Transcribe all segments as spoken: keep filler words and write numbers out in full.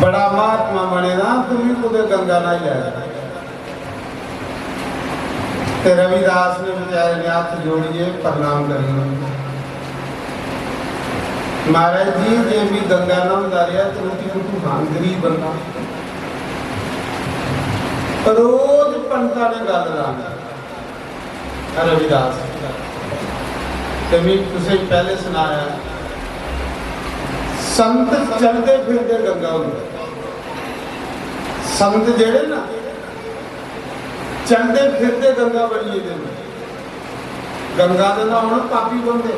बड़ा महात्मा बने दा, तू भी कुतै गंगा न्हाई लै। ते रविदास ने बेचारे ने हत्थ जोड़ियै प्रणाम करी ओड़े। महाराज जी, जे भी गंगा न्हांदा रेहा ते रुट्टी कुत्थूं खान, गरीब बंदा। रोज पंडता ने गल्ल लानी। रविदास। ते मैं तुसें पैहले सनाया, संत चलदे फिरदे गंगा होंदे। संत जेह्ड़े ना, चलदे फिरदे गंगा बनी गेदे न। गंगा दे न्हाओ ना, पापी बनदे।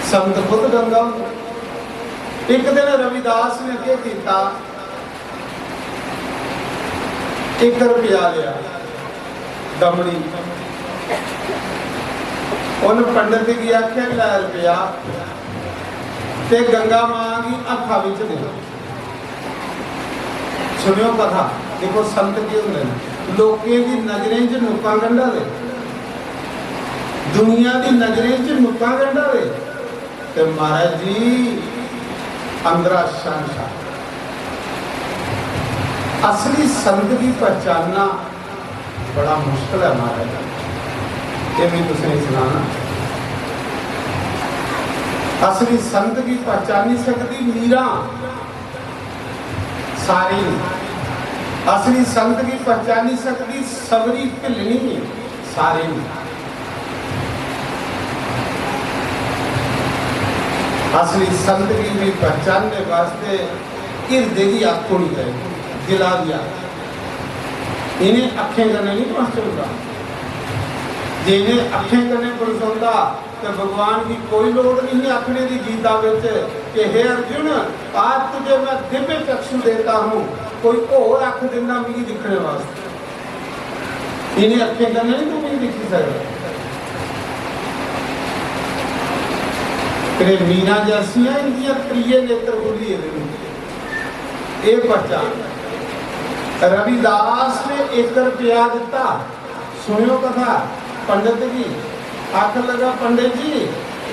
संत खुद गंगा होंदे। इक दिन रविदास ने केह् कीता, इक रपेआ लेआ, दमड़ी। उन्न पंडत गी आखेआ, "लै रपेआ ते गंगा मां गी हत्था बिच दे।" सुनेओ कथा, दिक्खो संत केह् होंदे न, लोकें दी नजरें च नुक्कां गंढा दे, दुनिया दी नजरें च नुक्कां गंढा दे। ते महाराज जी, अंदरा शहंशाह। असली संत गी पहचानना बड़ा मुश्किल है महाराज, ये मैं तुसें सनाना। असली संत गी पहचानी सकदी मीरा सारी, असली संत गी पहचानी सकदी सबरी भिल्लनी सारी। असली संत गी भी पहचानने वास्ते हिरदे दी अक्ख होनी चाहिदी, दिला दी अक्ख। इ'नें अक्खें कन्नै नहीं परसोंदा। जे इ'नें अक्खें कन्नै परसोंदा ते भगवान दी कोई लोड़ नहीं आखने दी गीता विच कि हे अर्जुन, आज तुझे मैं दिव्य चक्षु देता हूँ, कोई होर अक्ख दिंदा मिगी दिक्खने वास्ते। इ'नें अक्खें कन्नै नहीं तू मिगी दिक्खी सकदा। तेरे मीना जैसियां इंदियां त्रिये नेत्र खुल्ली गेदे न। एह् पहचान। रविदास ने इक रपेआ दित्ता। सुनेओ कथा पंडित गी। आखन लगा, "पंडित जी,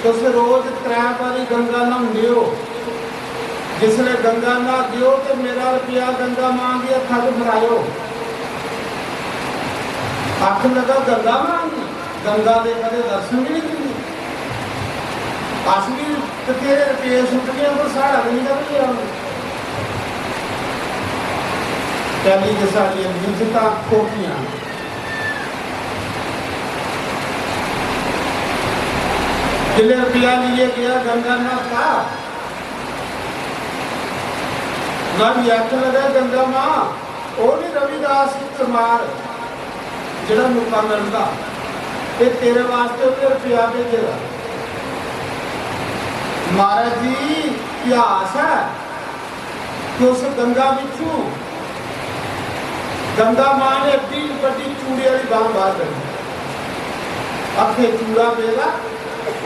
तुस रोज त्रै बारी गंगा न्हौंदे ओ, जिसलै गंगा न्हादे ओ ते मेरा रपेआ गंगा मां गी हत्था च फड़ाएओ।" आखन लगा, "गंगा मां गी? गंगा दे कदें दर्शन बी नहीं कीते। अस भी बथेरे रपेऽ सुट्टने आं, पर साढ़ा ते निं कदें गेआ।" कैली के साढ़ियां निजतां खोटियां। जिसलै रपेआ लेइयै गेआ गंगा न्हाता, न्हाड़ी अक्ख लगा, "गंगा मां, ओह् निं रविदास गी परमार जेह्ड़ा नुक्का मिलदा, एह् तेरे वास्ते उ'नें रपेआ भेजे दा।" महाराज जी, इतिहास ऐ कि उस गंगा बिच्चू गंगा मां ने एड्डी बड्डी चूड़े आह्ली बांह् बाह्र कड्ढी, हत्थे चूड़ा पेदा,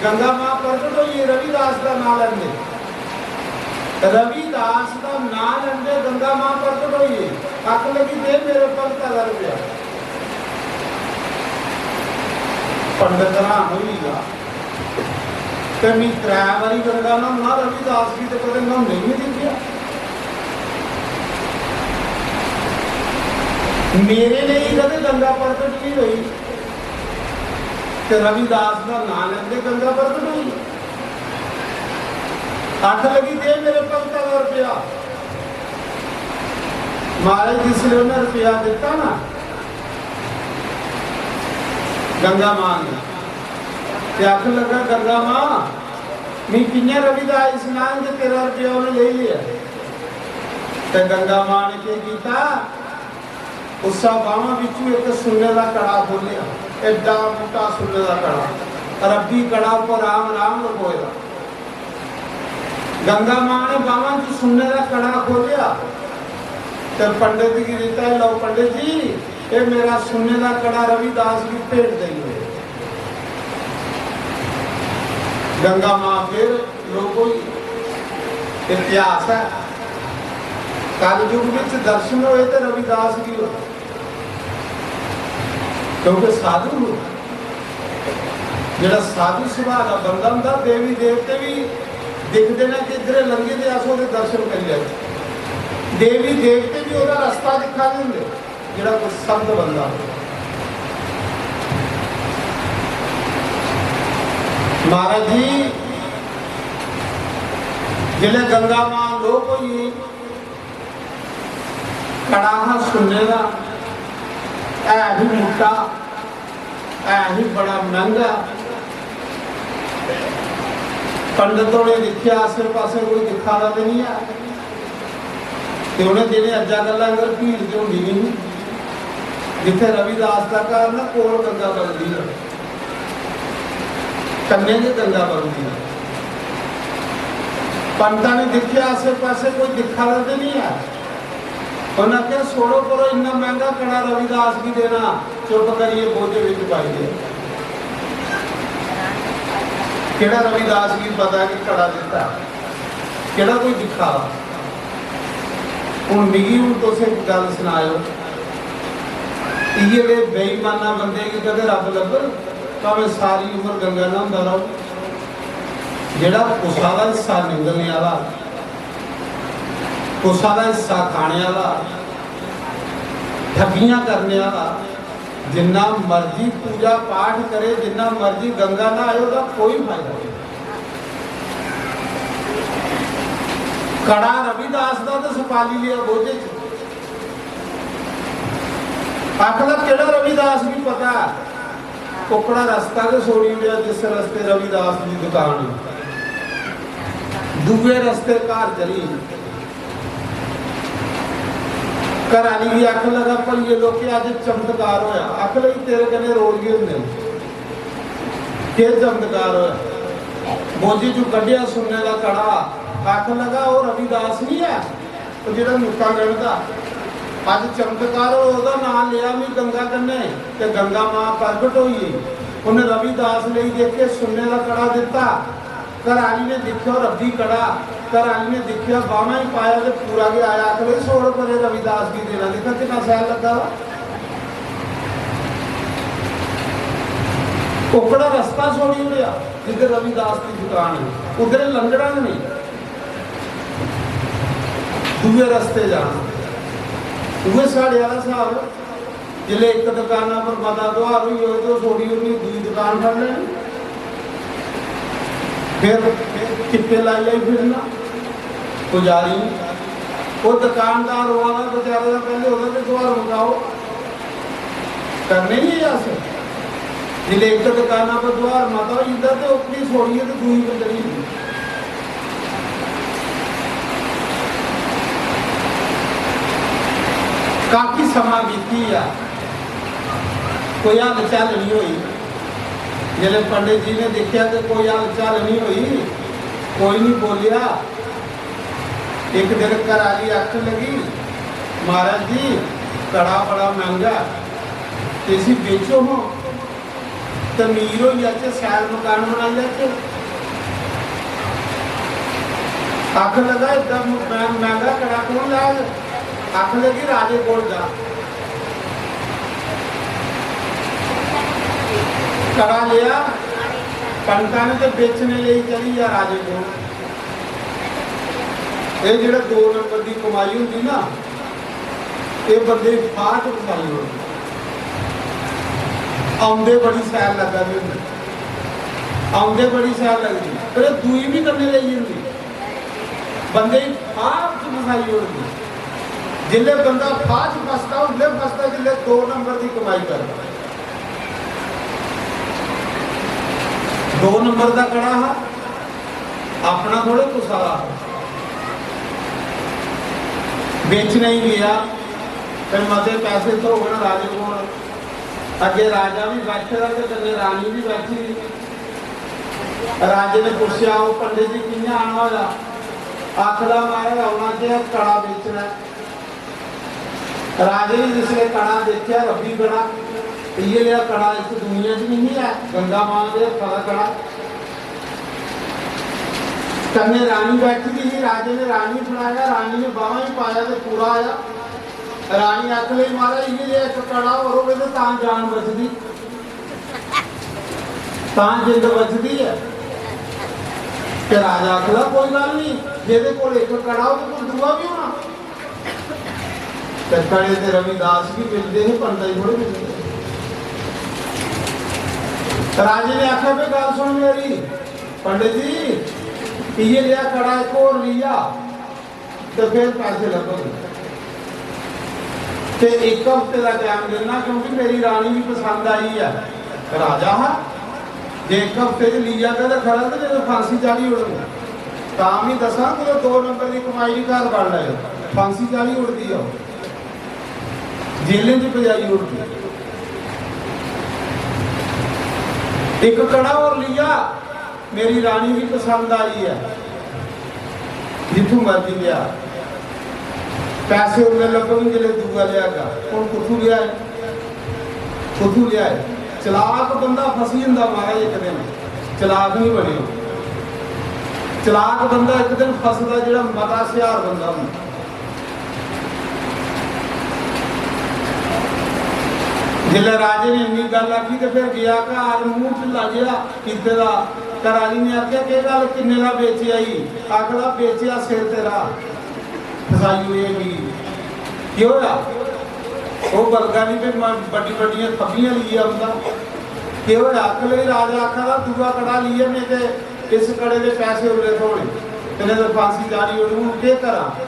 गंगा मां प्रगट होई गेई रविदास दा नांऽ लैंदे। रविदास दा नांऽ लैंदे गंगा मां प्रगट होई गेई। आखन लगी, "दे मेरे भगता दा रपेआ।" पंडत हैरान होई गेआ, "ते मी त्रै बारी गंगा न्हौना, रविदास गी ते कदें न्हौंदे ही नहीं दिक्खेआ। मेरे लेई कदें गंगा प्रगट नहीं होई, ते रविदास दा नांऽ लैंदे गंगा प्रगट होई।" आखन लगी, "दे मेरे भगता दा रपेआ।" महाराज, जिसलै उन्हें रपेआ दित्ता ना गंगा मां ने, ते आखन लगा, "गंगा मां, मी कि'यां रविदास गी सनां जे तेरा रपेआ उन्हें लेई लेआ?" ते गंगा मां ने केह् कीता? उस्सा बाह्‌मा बिच्चू इक सुन्ने दा कड़ा खोह्‌लेआ, एड्डा मुट्टा सुन्ने दा कड़ा, रब्बी कड़ा उप्पर राम राम लखोए दा। गंगा मां ने बाह्‌मा च सुन्ने दा कड़ा खोह्‌लेआ ते पंडित गी दित्ता, "लैओ पंडित जी, एह् मेरा सुन्ने दा कड़ा रविदास गी भेंट देई ओड़ो।" गंगा मां फिर लोप होई। इतिहास ऐ, कलयुग बिच दर्शन होए ते रविदास गी होए, क्योंकि साधु, जेह्ड़ा साधु सुभाऽ दा बंदा होंदा, देवी देवते बी दिखदे न कि इद्धरे लंघे ते अस ओह्दे दर्शन करी लैचै। देवी देवते भी ओह्दा रस्ता दिक्खा दे होंदे, जेह्ड़ा कोई संत बंदा हो। महाराज जी, जिसलै गंगा मां लोप होई, कड़ा हा सुन्ने दा, है भी मुट्टा, है ही बड़ा मैंह्गा। पंडत होरें दिक्खेआ, आस्सै पास्सै कोई दिक्खा दा ते निं ऐ। ते उ'नें दिनें अज्जा गल्ला अगर भीड़ ते होंदी निं ही। जित्थै रविदास दा घर ना, कोल गंगा बगदी ऐ, कन्नै गै गंगा बगदी ऐ। पंडता ने दिक्खेआ, आस्सै पास्सै कोई दिक्खा दा ते निं ऐ। उ'नें आखेआ, "छोड़ो परो, इन्ना मैंह्गा कड़ा रविदास गी देना, चुप करियै बोझे बिच पाई दे।" केह्ड़ा रविदास गी पता कि कड़ा दित्ता, केह्ड़ा कोई दिक्खा दा? हून मिगी, हून तुस इक गल्ल सनाएओ, इ'यै जेह् बेईमाना बंदे गी कदें रब्ब लब्भग? भामें सारी उम्र गंगा न्हांदा र'वै, जेह्ड़ा कुसा दा हिस्सा निंगलने आह्ला, कुसा दा हिस्सा खाने आह्ला, ठग्गियां करने आह्ला, जिन्ना मर्जी पूजा पाठ करे, जिन्ना मर्जी गंगा न्हाए, ओह्दा कोई फायदा नेईं। कड़ा रविदास दा ते सपाली लेआ बोझे च। आखदा, "केह्ड़ा रविदास गी पता ऐ?" ओकड़ा रस्ता गै छोड़ी ओड़ेआ जिस रस्ते रविदास दी दुकान। दूए रस्ते घर चली। घर आह्ली गी आखन लगा, "भलिये लोके, अज्ज चमत्कार होया।" आखन लगी, "तेरे कन्नै रोज गै होंदे न। केह् चमत्कार होया?" बोझे चों कड्ढेआ सुन्ने दा कड़ा। आखन लगा, "ओह् रविदास निं ऐ?" ओह् जेह्ड़ा मुक्का गढ़दा, अज्ज चमत्कार होआ, ओह्दा नांऽ लेआ में गंगा कन्नै, ते गंगा मां प्रगट होई गेई। उन्नै रविदास लेई जेह्के सुन्ने दा कड़ा दित्ता, घर आह्ली ने दिक्खेआ, ओह् रब्बी कड़ा, घर आह्ली ने दिक्खेआ, बाह्मां ही पाया ते पूरा गै आया। आखन लगी, "छोड़ परे, रविदास गी देना, दिक्खां किन्ना शैल लग्गा दा।" ओकड़ा रस्ता छोड़ी ओड़ेआ, जिद्धर रविदास दी दुकान ही, उद्धर लंघना गै नेईं। दूए रस्ते जाना। उ'ऐ साढ़े आह्ला स्हाब। जिसलै इक दकाना पर मता दुहार होई जाए ते ओह् छोड़ी ओड़नी, दूई दकान फड़ लैनी। फिर टिप्पे लाई लाई फिरना। पुजारी, ओह् दकानदार रोआ दा बेचारे दा, पैह्ले ओह्दा ते दुहार मकाओ। करने निं अस। जिसलै इक दकाना पर दुहार मता होई जंदा ते ओह्कड़ी छोड़ियै ते दूई पर चली जंदी। काफी समां बीती गेआ, कोई हल चल निं होई। जिसलै पंडित जी ने दिक्खेआ कि कोई हल चल निं होई, कोई निं बोलेआ, इक दिन घर आह्ली आखन लगी, "महाराज जी, कड़ा बड़ा मैंह्गा, इसी बेचो हां ते अमीर होई जाचै, शैल मकान बनाई लैचै।" आखन लगा, "इतना मैं-, मैंह्गा कड़ा कौन लैग?" आखन लगी, "राजे कोल जा।" कड़ा लेआ, पंडता ने ते बेचने लेई चली गेआ राजे कोल। एह् जेह्ड़ा दो नंबर दी कमाई होंदी ना, एह् बंदे गी फाह् च फसाई ओड़दी। औंदे बड़ी शैल लग्गा दी होंदी, औंदे बड़ी शैल लगदी, पर एह् दूई बी कन्नै लेई जंदी, बंदे गी फाह् च फसाई ओड़दी। जिसलै बंदा फाह् च फसदा, उसलै फसदा जिसलै दो नंबर दी कमाई करदा। दो नंबर दा कड़ा हा, अपना थोड़े कुसा दा। बेचने गी गेआ ते मते पैसे थ्होङन राजे कोल। अग्गें राजा बी बैठे दा ते कन्नै रानी बी बैठी दी। राजे ने पुच्छेआ, "ओह् पंडित जी, कि'यां आना होआ?" आखदा, "महाराज, औना केह् ऐ, कड़ा बेचना ऐ।" राजे ने जिसलै कड़ा दिक्खेआ, रब्बी कड़ा, इ'यै नेहा कड़ा इस दुनिया च नेईं ऐ, गंगा मां दे हत्था दा कड़ा। कन्नै रानी बैठी दी ही, राजे ने रानी गी फड़ाया, रानी ने बाह्मां च पाया ते पूरा आया। रानी आखन लगी, "महाराज, इ'यै जेहा इक कड़ा होर होवे ते तां जान बचदी, तां जिंद बचदी ऐ।" ते राजा आखदा, "कोई गल्ल निं, जेह्दे कोल इक कड़ा, ओह्दे कोल दूआ बी होना।" ते कड़े ते रविदास भी मिलदे हे, पंडत जी थोड़े मिलदे हे। राजे ने आखेआ, "भाई, गल्ल सुन मेरी, पंडत जी, इ'यै लेआ कड़ा इक होर लिया ते फिर पैसे लब्भग। ते इक हफ्ते दा टैम दिन्ना, क्योंकि मेरी रानी भी पसंद आई ऐ।" राजा हा, "जे इक हफ्ते च लिया ते खरा, ते नेईं ते फांसी चाढ़ी ओड़ूंगा। तां भी दस्सां, कुतै दो नंबर दी कमाई बी घर बड़ लैओ, फांसी चाढ़ी ओड़दी ऐ, जेलें च पजाई ओड़दी।" इक कड़ा होर लिया, मेरी रानी भी पसंद आई ऐ, जित्थों मर्जी लिया। पैसे उल्ले लब्भन जिसलै दूआ लियागा। हुन कुत्थू लियाए? कुत्थू लियाए? चलाक बंदा फसी जंदा महाराज इक दिन, चलाक नहीं बनेआ। चलाक बंदा इक दिन फसदा जेह्ड़ा मता सियार बंदा होंदा। जिसलै राजे ने इन्नी गल्ल आखी ते फिर गेआ घर, मूंह ढिल्ला जेहा कीते दा। घर आह्ली ने आखेआ, "केह् गल्ल, किन्ने दा बेचेआ ई?" आखदा, "बेचेआ सिर तेरा, फसाई ओड़ेआ मिगी।" केह् होआ? ओह् बलगा निं ते म-, बड्डी बड्डियां थब्बियां लेइयै औंदा। केह् होआ? आखन लगी, "राजा आखा दा, दूआ कड़ा लेइयै में ते इस कड़े दे पैसे उल्ले थ्होने, ते नेईं ते फांसी चाढ़ी ओड़ी, हून केह् करां?"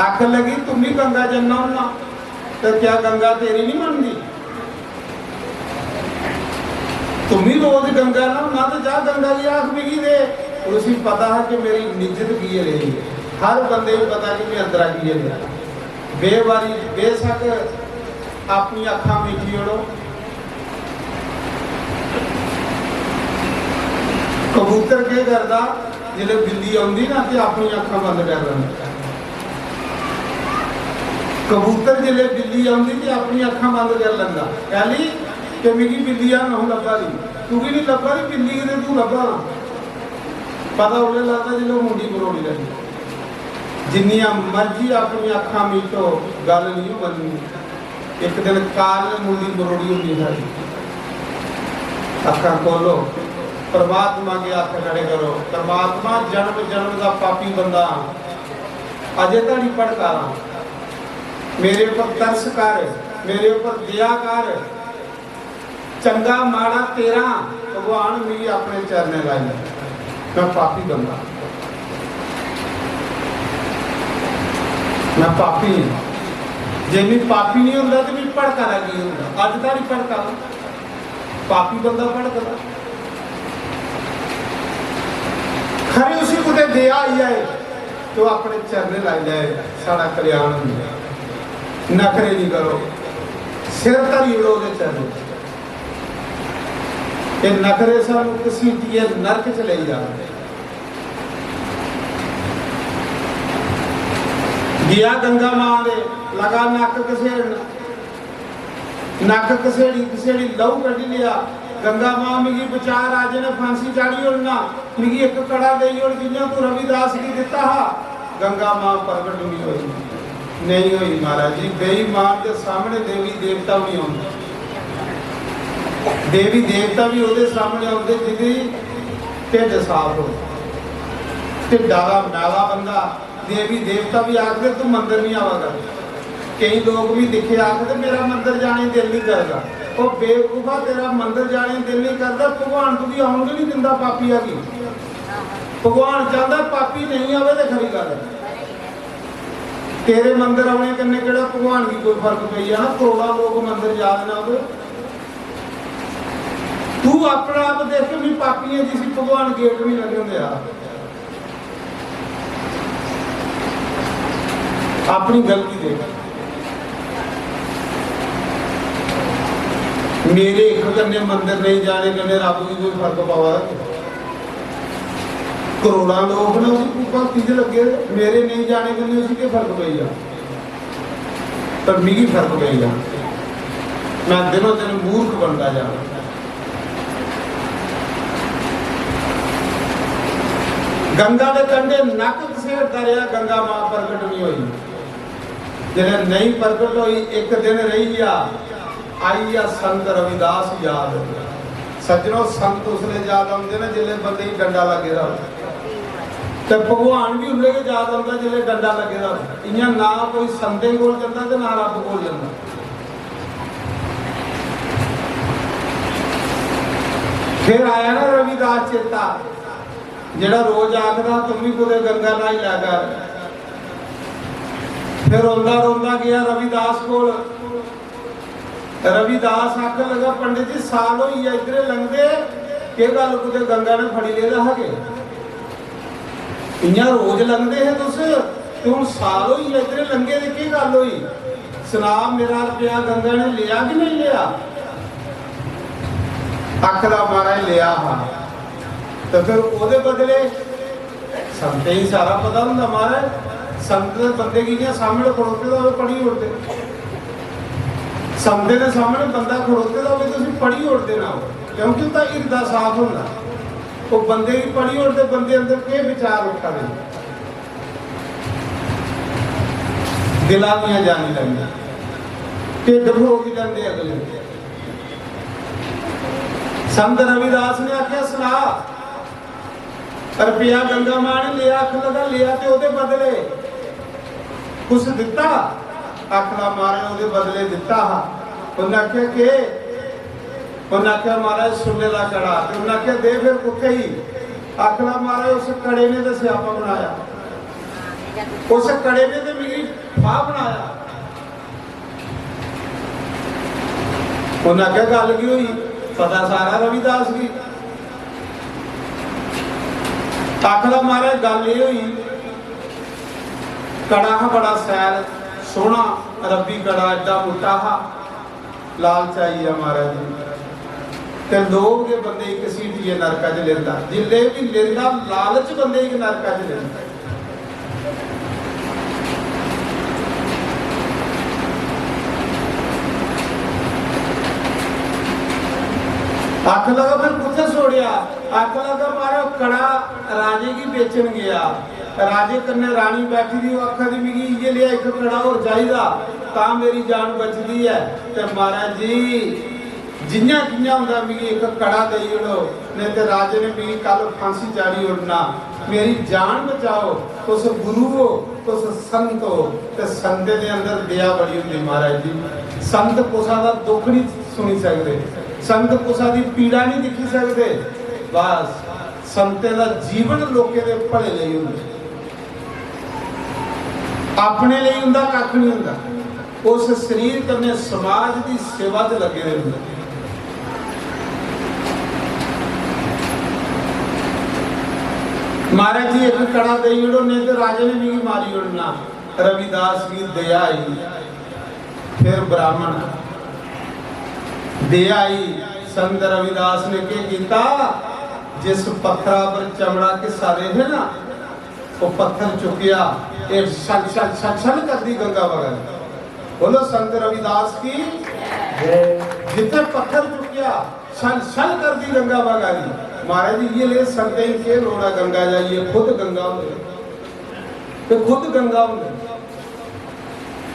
आखन लगी, "तूं बी गंगा जन्ना होन्ना, ते क्या गंगा तेरी नहीं मनदी? तूं बी रोज गंगा ना होन्ना, ते जा गंगा गी आख मिगी दे।" और उसी पता हा कि मेरी निज्जत की है रही है, हर बंदे को पता कि मैं अंदरा की है। बेवारी, बेशक अपनी अक्खां मीठी ओड़ो, कबूतर केह् करदा, जिसलै बिल्ली औंदी ना ते अपनी अक्खां बंद कर लैंदा। कबूतर जिसलै बिल्ली औंदी ते अपनी अक्खां बंद कर लैंदा। कैली? कि मिगी बिल्ली आ नहूं लब्भा दी, तुगी नहीं लब्भा दी, बिल्ली गी ते तू लब्भा दा। पता उसलै लगदा जिसलै ओह् मुंडी मरोड़ी लैंदी। जिन्नियां मर्जी अपनी अक्खां मीटो, गल्ल नहीं बननी। एक दिन काल ने मुंडी मरोड़ी होंदी सारी। अक्खां खोलो, परमात्मा के हत्थ खड़े करो। "परमात्मा, जन्म जन्म दा पापी बंदा हां, अजे धड़ी भटका दा, मेरे उपर तरस कर, मेरे उपर दया कर, चंगा माड़ा तेरा, भगवान मिगी अपने चरणें लाई लै, मैं पापी बंदा, मैं पापी हां।" जे मैं पापी नहीं होंदा ते मैं भड़का दा की होंदा? अज धड़ी भड़का दा, पापी बंदा भड़कदा। खरे उसी कुतै दया आई जाए तो अपने चरणें लाई जाए, साढ़ा कल्याण होंदा। नखरे नहीं करो, सिर धरी ओड़ो ओह्दे चरणें च। एह् नखरे सानू घसीटियै नरक च लेई जांदे। गेआ गंगा मां दे, लगा नक्क घसेड़न, नक्क घसेड़ी घसेड़ी लहू कड्ढी लेआ। "गंगा मां, मिगी बचा, राजे ने फांसी चाढ़ी ओड़ना, मिगी इक कड़ा देई ओड़, जि'यां तू रविदास गी दित्ता हा।" गंगा मां प्रगट नहीं होई। नहीं होई महाराज जी, बेईमान दे सामने देवी देवता भी नहीं औंदे। देवी देवता भी ओह्दे सामने औंदे जिंदी ढिड्ड साफ हो। ढिड्डा दा मैला बंदा, देवी देवता भी आखदे, "तू मंदर नहीं आवा कर।" केई लोग भी दिक्खे आखदे, "मेरा मंदर जाने गी दिल नहीं करदा।" ओह् बेवकूफा, तेरा मंदर जाने गी दिल नहीं करदा, भगवान तुगी औन गै नहीं दिंदा पापिया गी। भगवान चाहंदा पापी नहीं आवे ते खरी गल्ल ऐ। तेरे मंदर औने कन्नै केह्ड़ा भगवान गी कोई फर्क पेई जाना? करोड़ां लोक मंदर जा दे न ओह्दे। तू अपना आप देख, मैं पापी आं जिसी भगवान गेट नहीं लगे होंदे यार। अपनी गलती देख। मेरे इक कन्नै मंदर नहीं जाने कन्नै रब गी कोई फर्क पवा दा? करोड़ां लोक न उसी भक्ति च लग्गे दे, मेरे नहीं जाने कन्नै उसी केह् फर्क पेई जा? पर मिगी फर्क पेई जा, मैं दिनों दिन मूर्ख बनदा जा। गंगा दे कंढे नक्क घसेड़दा रेहा, गंगा मां प्रगट नहीं होई। जिसलै नहीं प्रगट होई, इक दिन रेही गेआ, आई गेआ संत रविदास याद। सज्जनो, संत उसलै याद औंदे न जिसलै बंदे गी डंडा लग्गे दा होऐ। ते भगवान बी उल्लै गै याद औंदा जिसलै डंडा लग्गे दा होऐ। इ'यां ना कोई संतें कोल जंदा ते ना रब्ब कोल जंदा। फिर आया ना रविदास चेता, जेह्ड़ा रोज आखदा, "तुम भी कुतै गंगा न्हाई लै कर।" फिर रोंदा रोंदा गेआ रविदास कोल। रविदास आखन लगा, "पंडित जी, साल होई गेआ इद्धरे लंघदे, केह् गल्ल कुतै गंगा ने फड़ी लेदा हा के? इ'यां रोज लंघदे हे तुस, ते हून साल होई गेआ इद्धरे लंघे दे, केह् गल्ल होई? सना, मेरा रपेआ गंगा ने लेआ कि नेईं लेआ?" आखदा, "महाराज, लेआ हा।" ते फिर ओह्दे बदले, संतें गी सारा पता होंदा महाराज, संत दे बंदे गी इ'यां सामने खड़ोते दा होवे, पढ़ी ओड़दे। संतें दे सामने बंदा खड़ोते दा होवे, तुस पढ़ी ओड़दे ना, क्योंकि ओह्दा हिरदा साफ होंदा। ओह् बंदे गी पढ़ी ओड़दे, बंदे अंदर केह् विचार उठा दे, दिला दियां जानी लैंदे, ढिड्ड फरोकी लैंदे अगले। संत रविदास ने आखेआ, "सना, रपेआ गंगा मां ने लेआ?" आखन लगा, "लेआ ते ओह्दे बदले कुछ दित्ता?" आखदा, "महाराज, ओह्दे बदले दित्ता हा।" उन्नै आखेआ, "केह्?" उन्नै आखेआ, "महाराज, सुन्ने दा कड़ा।" ते उन्नै आखेआ, "दे फिर, कुत्थै ही?" आखदा, "महाराज, उस कड़े ने ते स्यापा बनाया, उस कड़े ने ते मिगी फाह् बनाया।" उन्नै आखेआ, "गल्ल केह् होई?" पता सारा रविदास गी। आखदा, "महाराज, गल्ल एह् होई, कड़ा हा बड़ा शैल, सोह्ना, रब्बी कड़ा, एड्डा मुट्टा हा, लालच आई गेआ महाराज जी।" ते लोभ गै बंदे गी घसीटियै नरका च लेंदा, जिसलै बी लेंदा, लालच बंदे गी नरका च लेंदा। आखन लगा, "फिर कुत्थै छोड़ेआ?" आखन लगा, "महाराज, कड़ा राजे गी बेचन गेआ, राजे कन्नै रानी बैठी दी, ओह् आखा दी, 'मिगी इ'यै लेआ इक कड़ा होर चाहिदा, तां मेरी जान बचदी ऐ।' ते महाराज जी, जि'यां कि'यां होंदा, मिगी इक कड़ा देई ओड़ो, नेईं ते राजे ने मिगी कल फांसी चाढ़ी ओड़ना। मेरी जान बचाओ, तुस गुरु हो, तुस संत हो।" ते संतें दे अंदर दया बड़ी होंदी महाराज जी। संत कुसा दा दुख नहीं सुनी सकदे, संत कुसा दी पीड़ा नहीं दिक्खी सकदे। बस, संतें दा जीवन लोकें दे भले लेई होंदा, अपने लेई उंदा कक्ख नहीं होंदा। उस शरीर कन्नै समाज दी सेवा च लग्गे दे होंदे। महाराज जी, इक कड़ा देई ओड़ो, नेईं ते राजे ने मिगी मारी ओड़ना। रविदास गी दया आई, फिर ब्राह्मण दया आई। संत रविदास ने केह् कीता, जिस पत्थरा पर चमड़ा घिस्सा दे हे ना, वो पत्थर चुक्केआ, ये छल छल छल छल करदी गंगा बगा दी। बोलो संत रविदास की जय। जित्थे पत्थर चुक्केआ, छल छल करदी गंगा बगा दी। महाराज जी, ये ले संतें गी केह् लोड़ ऐ गंगा जाइयै, खुद गंगा होंदे, ते खुद गंगा होंदे।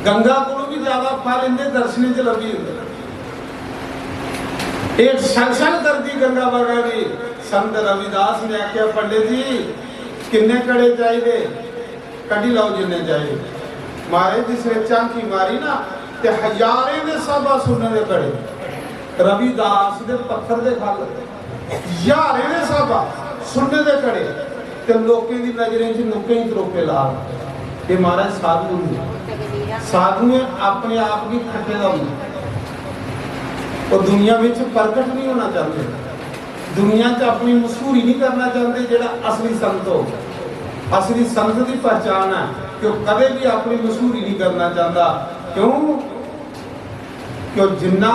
गंगा कोलों भी ज्यादा फल इंदे दर्शनें च लब्भी जंदे। एह् छल छल करदी गंगा बगा दी। संत रविदास ने आखेआ, "पंडित जी, किन्ने कड़े चाहिदे? कड्ढी लैओ जिन्ने चाहिदे।" महाराज, जिसने झांकी मारी ना, ते हजारें दे स्हाबा सुन्ने दे कड़े, रविदास दे पत्थर दे खल, ज्हारें दे स्हाबा सुन्ने दे कड़े, ते लोकें दी नजरें च नुक्कें च त्रोपे ला। एह् महाराज साधु होंदे। साधुएं अपने आप गी खट्टे दा होंदा। ओह् दुनिया बिच प्रकट नहीं होना चाहते, दुनिया च अपनी मशहूरी नहीं करना चाहते। जेह्ड़ा असली संत हो, असली संत दी पहचान है कि ओह् कदे भी अपनी मशहूरी नहीं करना चाहता। क्यों? कि ओह् जिन्ना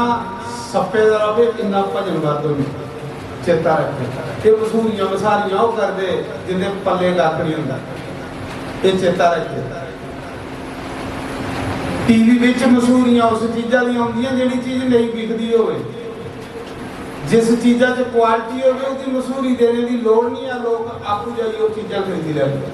सप्पे दा रवे, इन्ना भजन बाद्ध होंदा। चेता रक्खे, एह् मशहूरियां मशहूरियां ओह् करदे जिंदे पल्ले कक्ख नहीं होंदा। एह् चेता रक्खे, टीवी बिच मशहूरियां उस चीजा दियां होंदियां जेह्ड़ी चीज नेईं बिकदी होवे। जिस चीजा च क्वालिटी होवे, ओह्दी मशहूरी देने दी लोड़ नहीं है, लोक आपूं जाइयै ओह् चीजां खरीदी लैंदे।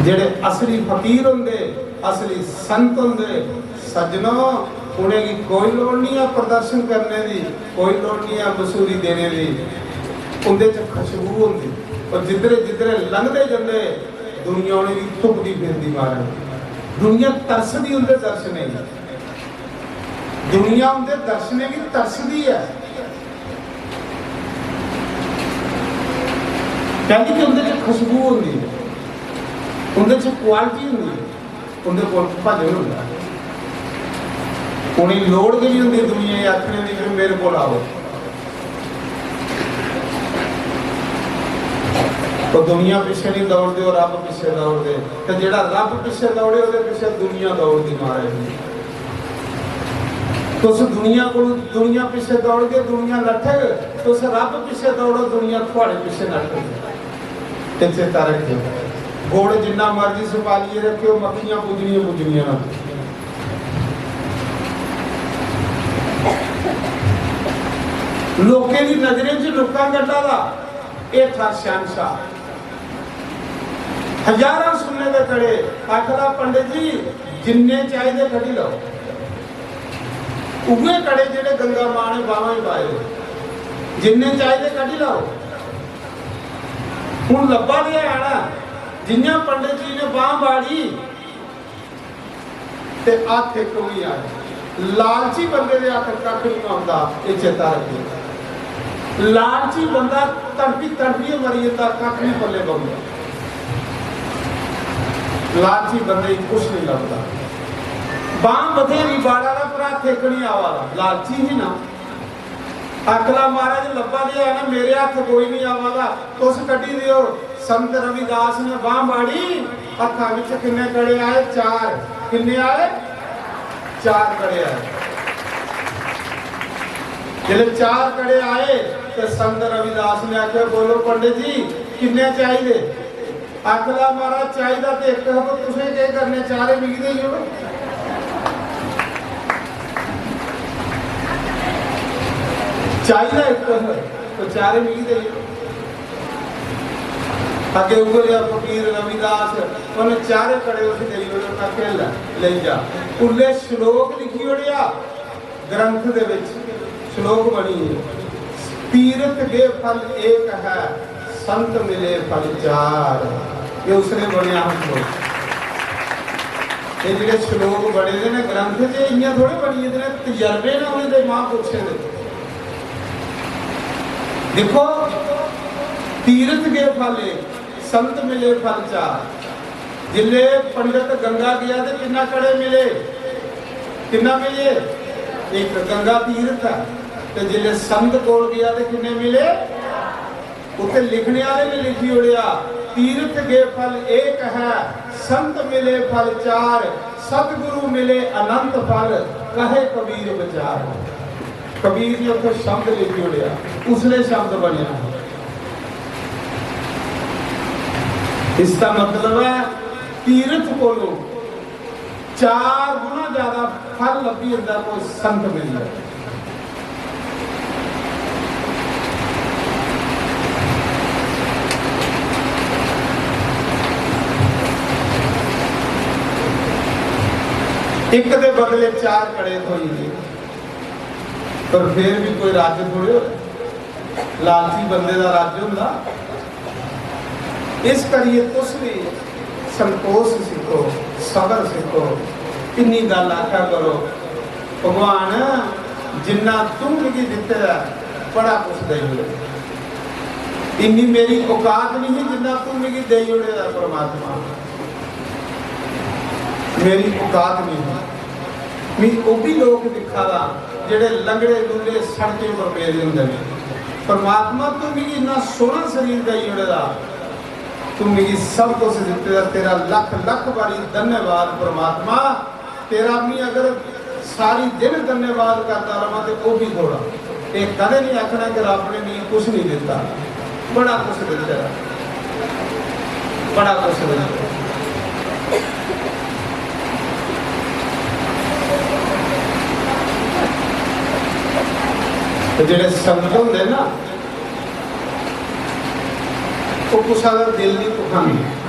जेह्ड़े असली फकीर होंदे, असली संत होंदे, सज्जनो, उ'नेंगी कोई लोड़ नहीं है प्रदर्शन करने दी, कोई लोड़ नहीं है मशहूरी देने दी। उं'दे च खुशबू होंदी, पर जिद्धरे जिद्धरे लंघदे जंदे, दुनिया उ'नेंगी तुपदी फिरदी मारे। दुनिया तरसदी उं'दे दर्शनें गी, दुनिया उं'दे दर्शनें गी तरसदी ऐ। कैंह् कि उं'दे च खुशबू होंदी ऐ, उं'दे च क्वालिटी होंदी ऐ, उं'दे कोल भजन होंदा ऐ। उ'नेंगी लोड़ गै निं होंदी दुनिया गी आखने दी कि मेरे कोल आओ। ओह् दुनिया पिच्छे निं दौड़दे, ओह् रब पिच्छे दौड़दे। ते जेह्ड़ा रब पिच्छे दौड़े, ओह्दे पिच्छे दुनिया दौड़दी मारे। तुस दुनिया कोल, दुनिया पिच्छे दौड़गे, दुनिया नट्ठग। तुस रब पिच्छे दौड़ो, दुनिया थुआड़े पिच्छे नट्ठग। ते चेता रखेओ, गुड़ जिन्ना मर्जी सुपालियै रखेओ, मक्खियां पुज्जनियां पुज्जनियां न। लोकें दी नजरें च लुक्कां कड्ढा दा, एह् था शैहनशाह। हजारां सुन्ने दे कड़े, आखदा, "पंडित जी, जिन्ने चाहिदे कड्ढी लैओ।" उ'ऐ कड़े जेह्ड़े गंगा मां ने बाह्मां च पाए दे, जिन्ने चाहिदे कड्ढी लैओ। हून लब्भा ते है ना, जि'यां पंडित जी ने बांह् बाड़ी, ते हत्थ इक होई जाए। लालची बंदे दे हत्थ कक्ख निं औंदा, एह् चेता रक्खेओ। लालची बंदा तड़फी तड़फियै मरी जंदा, कक्ख निं पल्ले पौंदा। लालची बंदे गी कुछ निं लभदा। बांह् बथेरी बाड़ा दा, पर हत्थ इक निं आवा दा, लालची ही ना। आखदा, "महाराज, लब्भा ते है ना, मेरे हत्थ कोई निं आवा दा, तुस कड्ढी देओ।" संत रविदास ने बांह् बाड़ी, हत्था बिच किन्ने कड़े आए? चार। किन्ने आए? चार कड़े आए। जिसलै चार कड़े आए ते संत रविदास ने आखेआ, "बोलो पंडित जी, किन्ने चाहिदे?" आखदा, "महाराज, चाहिदा ते इक हा, पर तुसें केह् करने, चारे मिगी देई ओड़ो।" चाहिदा इक हा, पर चारे मिगी देई ओड़ो। अग्गें उ'ऐ जेहा फकीर रविदास, उ'नें चारे कड़े उसी देई ओड़े, उ'नें आखेआ, "लै, लेई जा।" उल्लै श्लोक लिखी ओड़ेआ ग्रंथ दे बिच, श्लोक बनी गे, "तीर्थ गे फल एक है, संत मिले फल चार।" ये उसने बनेआ हा श्लोक। ये जेह्ड़े श्लोक बने दे ने ग्रंथ च, इ'यां थोड़े बनी गेदे ने, तजर्बे ने उ'नें दे महापुरुषें दे। दिक्खो, तीर्थ गे फल एक, संत मिले फल चार। जिसले पंडित गंगा गया ते किन्ना कड़े मिले? किन्ना मिले? एक। गंगा तीर्थ है। ते जिसले संत कोल गया ते किन्ने मिले? उत्थे लिखने वाले ने लिखी ओड़ेआ, "तीर्थ गे फल एक है, संत मिले फल चार, सतगुरु मिले अनंत फल, कहे कबीर विचार।" कबीर ने उत्थे शब्द लिखी ओड़ेआ, उसने शब्द बनेआ। इसका मतलब है, तीर्थ कोलों चार गुना ज्यादा फल लब्भी जंदा कोई संत मिल जाए। इक दे बदले चार कड़े थ्होई गे, पर फिर भी कोई राज्य थोड़े होए। लालची बंदे दा राज्य होंदा। इस करियै तुस भी संतोष सिक्खो, सबर सिक्खो। इन्नी गल्ल आखा करो, "भगवान, जिन्ना तू मिगी दित्ते दा, बड़ा कुछ देई ओड़े। इन्नी मेरी औकात नहीं, जिन्ना तू मिगी देई ओड़े दा, परमात्मा।" मेरी औकात नहीं है। मी ओह् बी लोक दिक्खा दा, जेह्ड़े लंगड़े लुंगड़े सड़कें पर पेदे होंदे ने। परमात्मा, तू मिगी इन्ना सोह्ना शरीर देई ओड़े दा, तू मिगी सब कुछ दित्ते दा, तेरा लख लख बारी धन्यवाद परमात्मा। तेरा मी अगर सारी दिन धन्यवाद करदा रवां ते ओह् बी थोड़ा। एह् कदें नहीं आखना कि रब ने मिगी कुछ नहीं दित्ता। बड़ा कुछ दित्ते दा, बड़ा कुछ दित्ते दा। ते जेह्ड़े संत होंदे ना, ओह् कुसै दा दिल नहीं दुखांदे।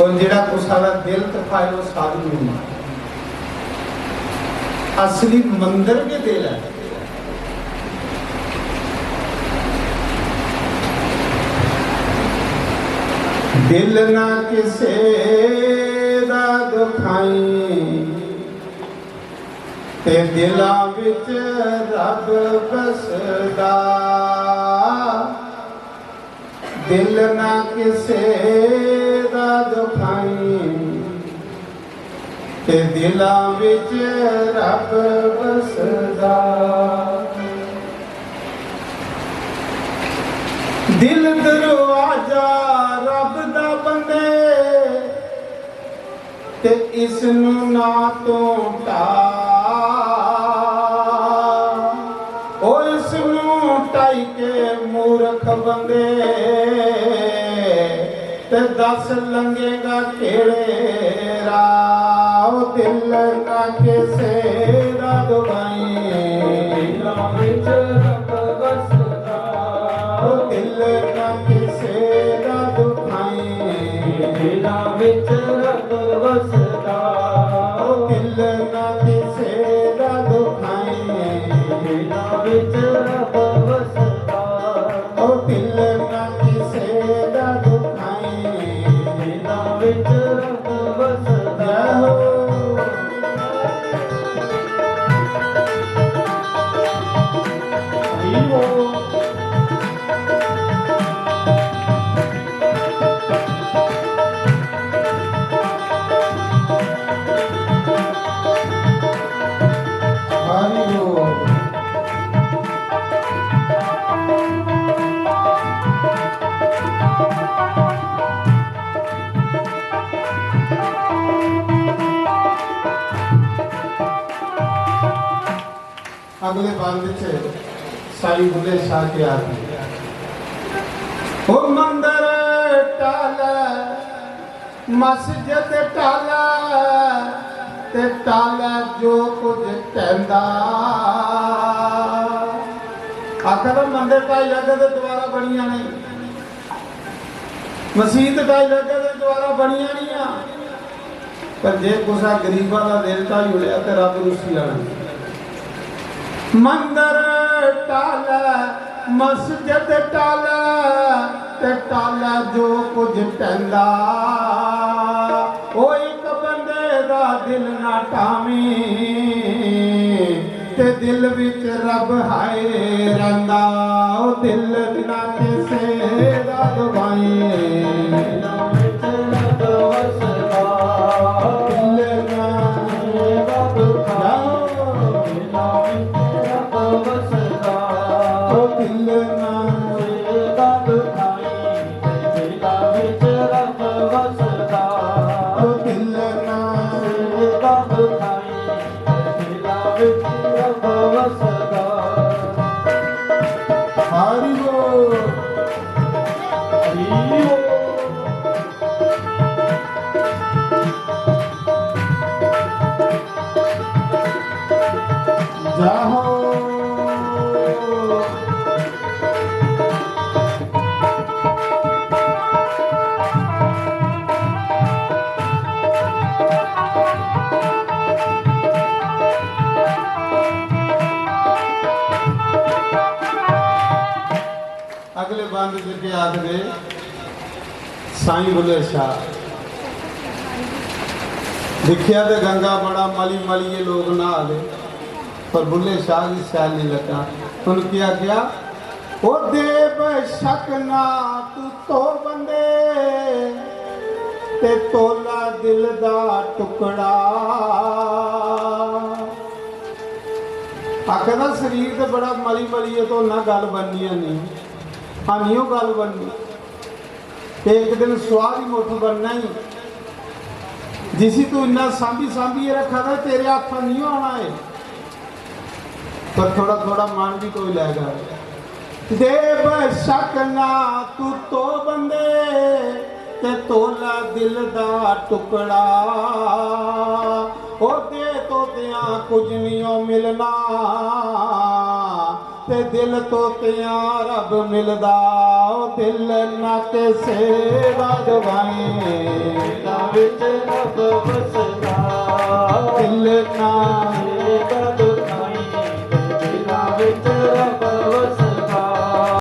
और जेह्ड़ा कुसै दा दिल दुखाए, ओह् साधु नहीं। असली मंदर गै दिल ऐ। दिल ना किसे दा दुखाई, ते दिलां विच रब बसदा। दिल ना किसे दा दुखाई, ते दिलां विच रब बसदा। दिल दरवाजा रब दा बंदे, ते इस नू ना तू ढा। ओ इस नू ढाई के मूर्ख बंदे, ते दस लंघेगा केड़े राह। ओ दिल ना किसे दा दुखाई, दिलां विच रब बसदा। ओ दिल ना किसे दा दुखाई, दिलां विच रब वसदा। ओ दिल ना किसे दा दुखाई, दिलां विच रब वसदा। ओ दिल ना किसे दा दुखाई, दिलां विच रब वसदा। जय हो। हरि बोल। हरि बोल। अगले बंद च साईं बुल्ले शाह केह् आखदे, ओ मंदर टालै, मस्जिद टालै, ते टालै जो कुछ टैंदा। आखदा मंदर ढाई जागा ते दोबारा बनी जाने, मसीत ढाई जागा ते दोबारा बनी जानी आ। पर जे कुसै गरीबा दा दिल ढाई ओड़ेआ ते रब रुस्सी जाना। मंदर टालै, मस्जिद टालै, ते टालै जो कुछ टैंदा। ओ इक बंदे दा दिल ना टावीं, ते दिल विच रब हाय रंदा। ओ दिल ना किसे दा दुखाई, दिल ना ओ दिल ना ओ दिल ना हरि बोल। हरि बोल। जाहो। अगले बंद च केह् आखदे, साईं बुल्ले शाह। दिक्खेआ ते गंगा बड़ा मली मलियै लोक न्हा दे, पर बुल्ले शाह गी शैल नहीं लग्गा। उन केह् आखेआ, ओ दे बेशक ना तू तो बंदे, ते तोला दिल दा टुकड़ा। आखदा शरीर ते बड़ा मली मलियै धोना, गल बननी है नहीं। हानियो गल बननी। ते इक दिन सुआह दी मुट्ठ बनना ही। जिसी तू इन्ना सांभी सांभियै रखा दा, तेरे हत्था नहीं आना है। पर थोड़ा थोड़ा मन भी धोई लैगा। दे बेशक ना तू तो बंदे, ते तोला दिल दा टुकड़ा। ओ दे तोतियां कुछ नहीं ओ मिलना, ते दिल तोतियां रब मिलदा। ओ दिल ना किसे दा दुखाई, दिलां विच रब वसदा। दिल ना किसे दा दुखाई, दिलां विच रब